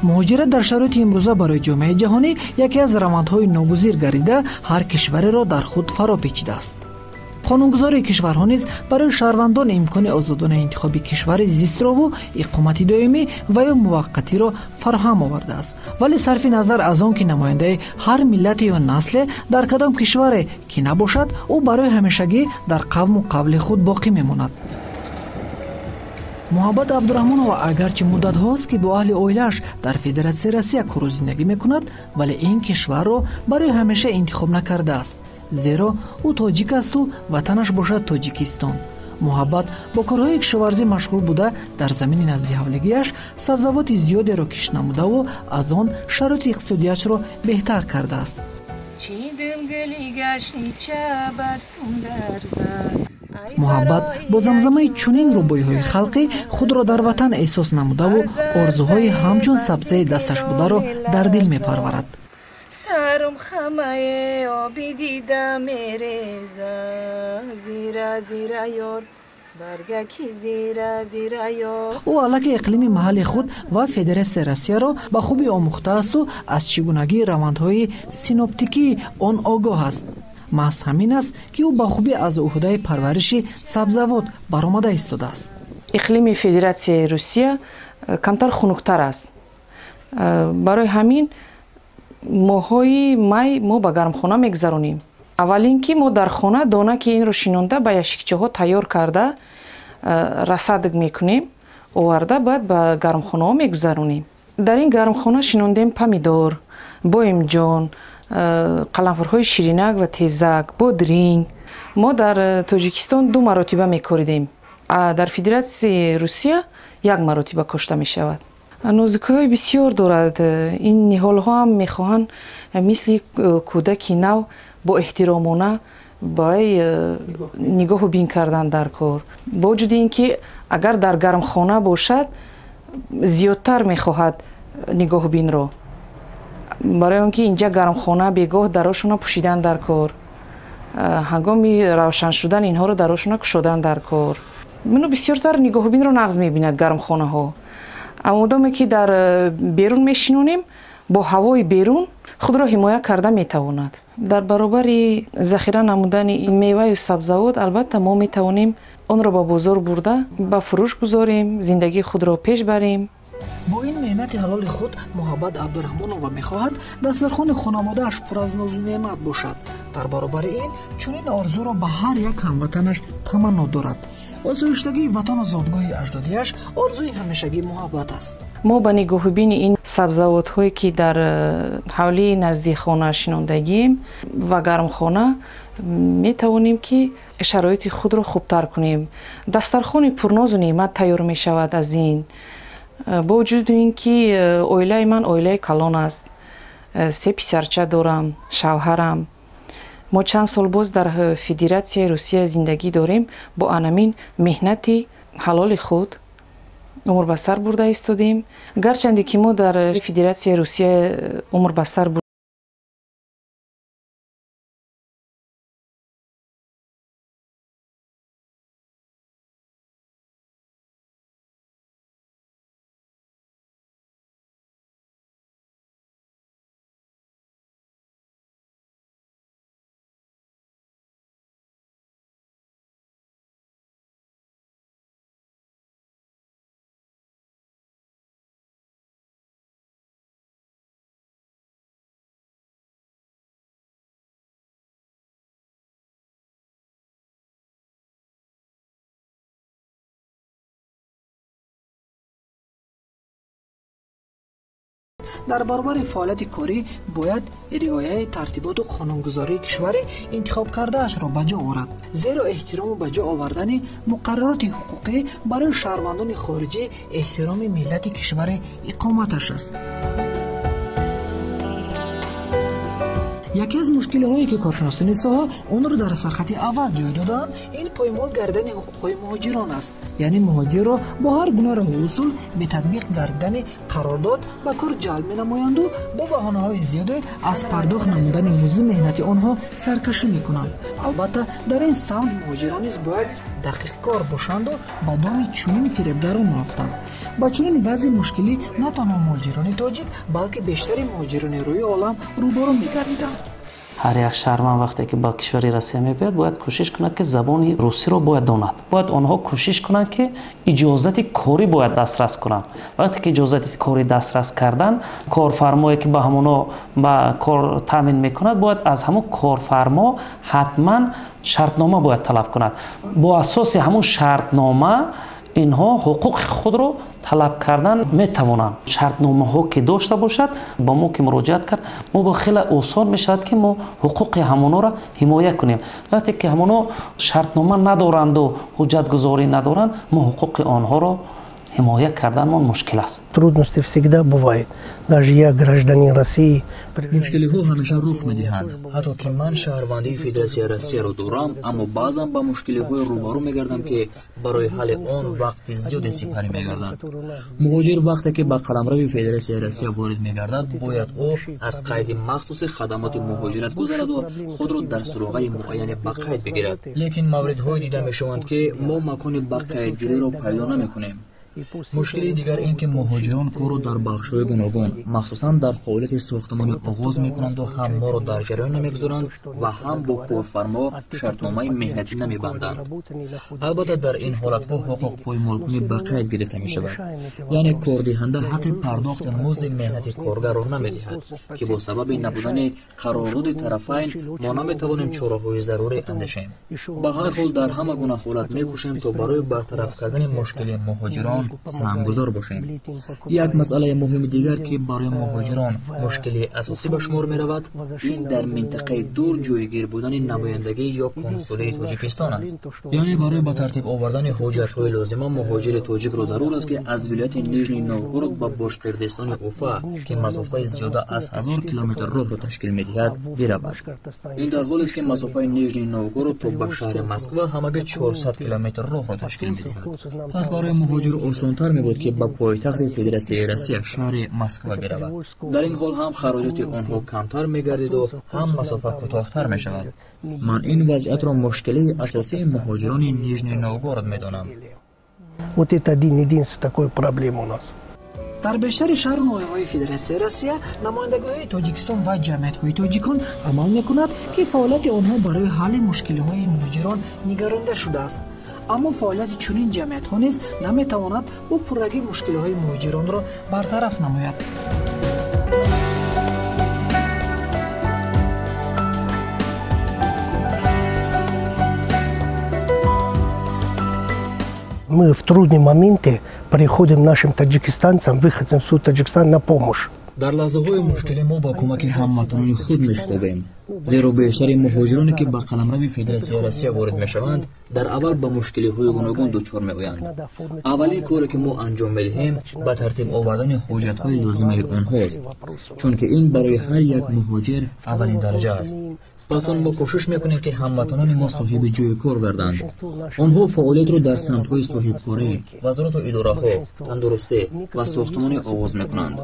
Муҳоҷират дар шароити имрӯза барои ҷомеаи ҷаҳонӣ яке аз равандҳои ногузир гардида, ҳар кишвареро дар худ фаро печидааст. Қонунгузории кишварҳо низ барои шаҳрвандон имкони озодонаи интихоби кишвари зистрову иқомати доимӣ ва ё муваққатиро фароҳам овардааст. Вале сарфи назар аз он ки намояндаи ҳар миллате ё насле дар кадом кишваре ки набошад, ӯ барои ҳамешагӣ дар қавму қавли худ боқӣ мемонад. Муҳаббат Абдураҳмонова агарчи муддатҳост ки бо аҳли оилааш дар Федератсияи Россия кору зиндагӣ мекунад, вале ин кишварро барои ҳамеша интихоб накардааст, зеро ӯ тоҷик асту ватанаш бошад Тоҷикистон. Муҳаббат бо корҳои кишоварзӣ машғул буда, дар замини назди ҳавлигиаш сабзавоти зиёдеро кишт намудаву аз он шароити иқтисодиашро беҳтар кардааст. Муҳаббат бо замзамаи чунин рубоиҳои халқӣ худро дар ватан эҳсос намудаву орзуҳои ҳамчун сабзаи дасташ бударо дар дил мепарварад. Сарум хамае оби дида мереза, зира зира ёр, баргаки зира зира ёр. Ӯ аллакай иқлими маҳалли худ ва Федератсияи Россияро ба хубӣ омӯхтаасту аз чӣ гунагии равандҳои синоптикии он огоҳ аст. Маҳз ҳамин аст, ки ӯ ба хубӣ аз ӯҳдаи парвариши сабзавот баромада истодааст. Иқлими Федератсияи Русия камтар хунуктар аст. Барои ҳамин моҳҳои май мо ба гармхона мегузаронем. Аввалин ки мо дар хона дона ки инро шинонда ба яшикчаҳо тайёр карда рассадок мекунем, оварда баъд ба гармхонаҳо мегузаронем. Дар ин гармхона шинондем помидор, боимҷон, қаламфурҳои ширинак ва тезак, бодринг. Мо дар Тоҷикистон 2 маротиба мекоридем, а дар Федератсияи Русия 1 маротиба кошта мешавад. Нозукиҳои бисёр дорад. Ин ниҳолҳо ҳам мехоҳанд мисли кӯдаки нав бо эҳтиромона баи нигоҳу бин кардан дар кор. Бо вуҷуди ин ки агар дар гармхона бошад, зиёдтар мехоҳад нигоҳу бинро. Барои он ки инҷа гармхона бегоҳ дарошона пӯшидан дар кор, ҳангоми равшан шудан инҳоро дарошона кушодан дар кор. Мино бисёртар нигоҳу бинро нағз мебинад гармхонаҳо. Аммо одаме ки дар берун мешинонем, бо ҳавои берун худро ҳимоя карда метавонад. Дар баробари захира намудани меваю сабзавот, албатта мо метавонем онро ба бозор бурда ба фурӯш гузорем, зиндагии худро пеш барем. Бо ин меҳнати ҳалоли худ Муҳаббат Абдураҳмонова мехоҳад дастархони хонаводааш пур аз нозу неъмат бошад. Дар баробари ин чунин орзуро ба ҳар як ҳамватанаш таманно дорад. Осоиштагии ватану зодгоҳи аҷдодиаш орзуи ҳамешагии муҳаббат аст. Мо ба нигоҳубини ин сабзавотҳое ки дар ҳавлии назди хона шинондагием ва гармхона метавонем ки шароити худро хубтар кунем. Дастархони пурнозу неъмат тайёр мешавад аз ин. Бо вуҷуди ин ки оилаи ман оилаи калон аст, 3 писарча дорам, шавҳарам. Мо чанд сол боз дар Федератсияи Русия зиндагӣ дорем, бо анамин меҳнати ҳалоли худ умр ба сар бурда истодем. Гарчанде ки мо дар Федератсияи Русия умр ба сар дар баробари фаъолияти корӣ бояд риояи тартиботу қонунгузории кишвари интихоб кардаашро ба ҷо орад, зеро эҳтирому ба ҷо овардани муқаррароти ҳуқуқӣ барои шаҳрвандони хориҷӣ эҳтироми миллати кишвари иқоматаш аст. Яке аз мушкилиҳое ки коршиносони соҳа онро дар сархати аввал ҷой додаанд, ин поймол гардидани ҳуқуқҳои муҳоҷирон аст. Яъне муҳоҷирро бо ҳар гуна роҳу усул бетадбиқ гардидани қарордод ба кор ҷалб менамоянду бо баҳонаҳои зиёде аз пардохт намудани музди меҳнати онҳо саркашӣ мекунанд. Албатта, дар ин самт муҳоҷирон низ бояд Дақиқкор бошанду ба доми чунин фиребгарон меафтанд. Ба чунин вазъи мушкилӣ на танҳо муҳоҷирони тоҷик, балки бештари муҳоҷирони рӯи олам рӯбарӯ мегардиданд. Ҳар як шаҳрванд вақте ки ба кишвари Россия мебиёд, бояд кӯшиш кунад, ки забони русиро бояд донад. Бояд онҳо кӯшиш кунанд, ки иҷозати корӣ бояд дастрас кунанд. Вақте ки иҷозати корӣ дастрас кардан, корфармое ки ба ҳамоно ба кор таъмин мекунад, бояд аз ҳамон корфармо ҳатман шартнома бояд талаб кунад. Бо асоси ҳамон шартнома инҳо ҳуқуқи худро талаб кардан метавонанд. Шартномаҳо ки дошта бошад, ба мо ки муроҷиат кард, мо бо хеле осон мешавад, ки мо ҳуқуқи ҳамонҳоро ҳимоя кунем. Вақте ки ҳамонҳо шартнома надоранду ҳуҷҷатгузорӣ надоранд, мо ҳуқуқи онҳоро ҳимоя карданмон мушкил аст. Трудности всегда бывают. Даже я гражданин России. Мушкилиҳо ҳамеша рух медиҳанд. Ҳатто ки ман шаҳрвандии Федератсияи Россияро дорам, аммо баъзан ба мушкилиҳое рӯбарӯ мегардам, ки барои ҳалли он вақти зиёде сипарӣ мегардад. Муҳоҷир вақте ки ба қаламрави Федератсияи Россия ворид мегардад, бояд ӯ аз қайди махсуси хадамоти муҳоҷират гузараду худро дар суроғаи муайяне ба қайд бигирад. Лекин мавридҳое дида мешаванд, ки мо макони ба қайдгириро пайдо намекунем. Мушкили дигар ин ки муҳоҷирон корро дар бахшҳои гуногун, махсусан дар фаъолияти сохтмонӣ оғоз мекунанду ҳам моро дар ҷараён намегузоранд ва ҳам бо корфармо шартномаи меҳнатӣ намебанданд. Албатта, дар ин ҳолатҳо ҳуқуқ поймолкунӣ ба қайд гирифта мешавад. Яъне кордиҳанда ҳаққи пардохти музди меҳнати коргарро намедиҳад, ки бо сабаби набудани қарордоди тарафайн мо наметавонем чораҳои зарурӣ андешем. Ба ҳар ҳол, дар ҳама гуна ҳолат мекӯшем, то барои бартараф кардани мушкили муҳоҷирон саҳмгузор бошем. Як масъалаи муҳими дигар, ки барои муҳоҷирон мушкили асосӣ ба шумор меравад, ин дар минтақаи дур ҷойгир будани намояндагӣ ё консулии Тоҷикистон аст. Яъне барои ба тартиб овардани ҳуҷҷатҳои лозима муҳоҷири тоҷикро зарур аст, ки аз вилояти Нижний Новгород ба Бошқирдистони Уфа, ки масофаи зиёда аз 1000 километр роҳро ташкил медиҳад, биравад. Ин дар ҳолест, ки масофаи Нижний Новгород то ба шаҳри Москва ҳамагӣ 400 километр роҳро ташкил медиҳад. Пас барои муҳоҷир осонтар мебуд, ки ба пойтахти Федератсияи Россия, шаҳри Москва биравад. Дар ин ҳол ҳам хароҷоти онҳо камтар мегардиду ҳам масофа кӯтоҳтар мешавад. Ман ин вазъиятро мушкилии асосии муҳоҷирони Нижний Новгород медонам. Вот это один единственный такой проблема у нас. Дар бештари шаҳру ноҳияҳои Федератсияи Россия намояндагиҳои Тоҷикистон ва ҷамъиятҳои тоҷикон амал мекунад, ки фаъолияти онҳо барои ҳалли мушкилиҳои муҳоҷирон нигаронда шудааст. Аммо фаъолияти чунин ҷамъиятҳо низ наметавонад бо пуррагӣ мушкилиҳои муҳоҷиронро бартараф намояд. Мы в трудные моменты приходим нашим таджикистанцам, выходцам из Таджикистана на помощь. Дар лаҳзаҳои мушкилӣ мо ба кӯмаки ҳамватанони худ мешитобем, зеро бештари муҳоҷироне, ки ба қаламрави Федератсияи Россия ворид мешаванд, дар аввал ба мушкилиҳои гуногун дучор меоянд. Аввалин коре, ки мо анҷом медиҳем, ба тартиб овардани ҳуҷҷатҳои лозимаи онҳост, чунки ин барои ҳар як муҳоҷир аввалин дараҷа аст. Пас он мо кӯшиш мекунем, ки ҳамватанони мо соҳиби ҷойи кор гарданд. Онҳо фаъолиятро дар самтҳои соҳибкорӣ, вазорату идораҳо, тандурустӣ ва сохтмонӣ оғоз мекунанд.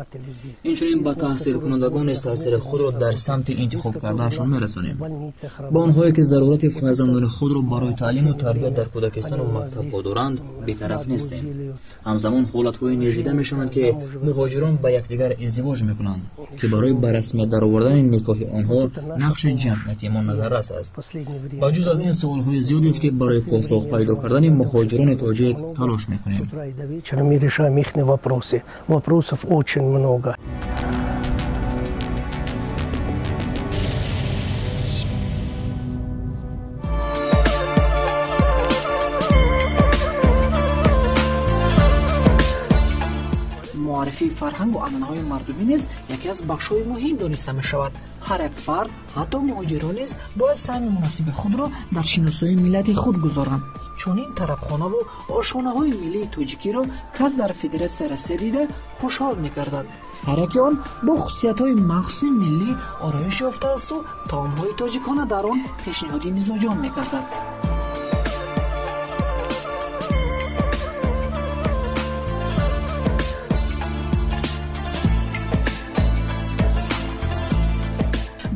Инчунин ба таҳсилкунандагон низ таъсири худро дар самти интихоб кардаашон мерасонем. Ба онҳое, ки зарурати фарзандони худро барои таълиму тарбия дар кӯдакистону мактабҳо доранд, бетараф нестем. Ҳамзамон ҳолатҳое низ дида мешаванд, ки муҳоҷирон ба якдигар издивоҷ мекунанд, ки барои ба расмият даровардани никоҳи онҳо нақши ҷамъияти мо назаррас аст. Ба ҷуз аз ин суолҳои зиёдест, ки барои посух пайдо кардани муҳоҷирони тоҷик талош мекунем. Мы решаем их вопросы. Вопросов очень много. Муаррифии фарҳангу анъанаҳои мардумӣ низ яке аз бахшҳои муҳим дониста мешавад. Ҳар як фард, ҳатто муҳоҷирон низ бояд саҳми муносиби худро дар шиносоии миллати худ гузоранд. Чунин тарабхонаву ошхонаҳои миллии тоҷикиро кас дар Федератсияи Россия дида хушҳол мегардад. Ҳар яке он бо хусусиятҳои махсуси миллӣ ороиш ёфтаасту таомҳои тоҷикона дар он пешниҳоди мизоҷон мегардад.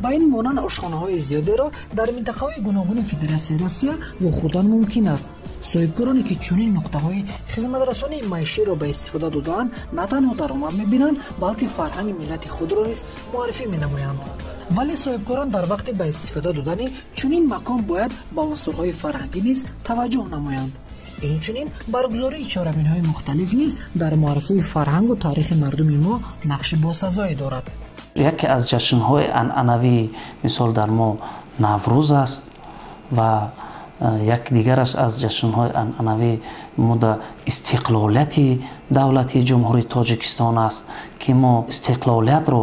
Ба ин монанд ошхонаҳои зиёдеро дар минтақаҳои гуногуни Федератсияи Россия вохӯрдан мумкин аст. Соҳибкороне, ки чунин нуқтаҳои хизматрасонии маиширо ба истифода додаанд, на танҳо даромад мебинанд, балки фарҳанги миллати худро низ муаррифӣ менамоянд. Вале соҳибкорон дар вақти ба истифода додани чунин макон бояд ба унсурҳои фарҳангӣ низ таваҷҷӯҳ намоянд. Инчунин баргузории чорабиниҳои мухталиф низ дар муаррифии фарҳангу таърихи мардуми мо нақши босазое дорад. Яке аз ҷашнҳои анъанавӣ, мисол, дар мо Наврӯз аст ва як дигараш аз ҷашнҳои анъанавӣ мо да истиқлолияти давлати Ҷумҳурии Тоҷикистон аст, ки мо истиқлолиятро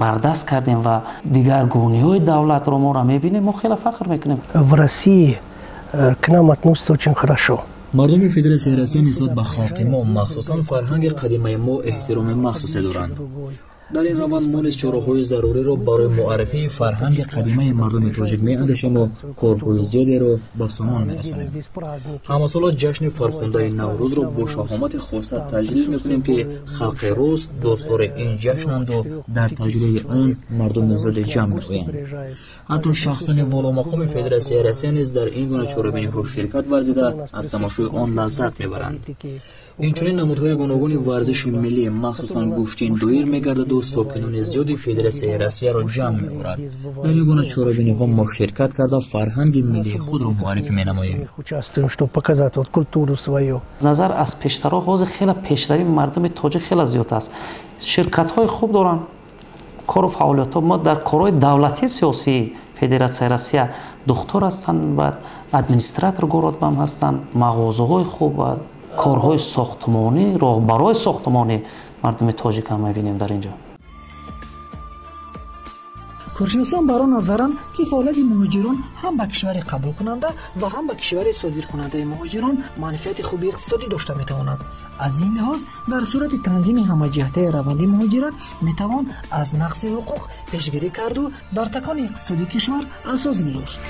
бардаст кардем ва дигаргуниҳои давлатро моро мебинем, мо хеле фахр мекунем. В России к нам относятся очень хорошо. Мардуми Федератсияи Россия нисбат ба халқи мо, махсусан фарҳанги қадимаи мо, эҳтироми махсусе доранд. Дар ин раванд мо низ чораҳои заруриро барои муаррифии фарҳанги қадимаи мардуми тоҷик меандешему корҳои зиёдеро ба сомон мерасонем. Ҳамасола ҷашни фархундаи Наврӯзро бо шаҳомати хоса таҷлил мекунем, ки халқи рус дӯстдори ин ҷашнанду дар таҷлили он мардуми зиёде ҷамъ меоянд. Ҳатто шахсони воломақоми Федератсияи Россия низ дар ин гуна чорабиниҳо ширкат варзида, аз тамошои он лаззат мебаранд. Инчунин намудҳои гуногуни варзиши миллӣ, махсусан гӯштин, доир мегардаду сокинони зиёди Федератсияи Россияро ҷамъ меорад. Дар ин гуна чорабиниҳо мо ширкат карда, фарҳанги миллии худро муаррифӣ менамоем. Участвуем, чтобы показать вот культуру свою. Назар аз пештарҳо ҳозир хеле пешравии мардуми тоҷик хеле зиёд аст. Ширкатҳои хуб доранд, кору фаъолиятҳо мо дар корҳои давлатии сиёсии Федератсияи Россия духтур ҳастанд ва администратор город бам ҳастанд, мағозаҳои хуб ва корҳои сохтмонӣ, роҳбарои сохтмонӣ мардуми тоҷик ҳам мебинем дар ин ҷо. Коршиносон бар он назаранд, ки фаъолияти муҳоҷирон ҳам ба кишвари қабулкунанда ва ҳам ба кишвари содиркунандаи муҳоҷирон манфиати хуби иқтисодӣ дошта метавонад. Аз ин лиҳоз, дар сурати танзими ҳамаҷиҳатаи раванди муҳоҷират метавон аз нақси ҳуқуқ пешгирӣ карду дар такони иқтисодии кишвар асос гузошт.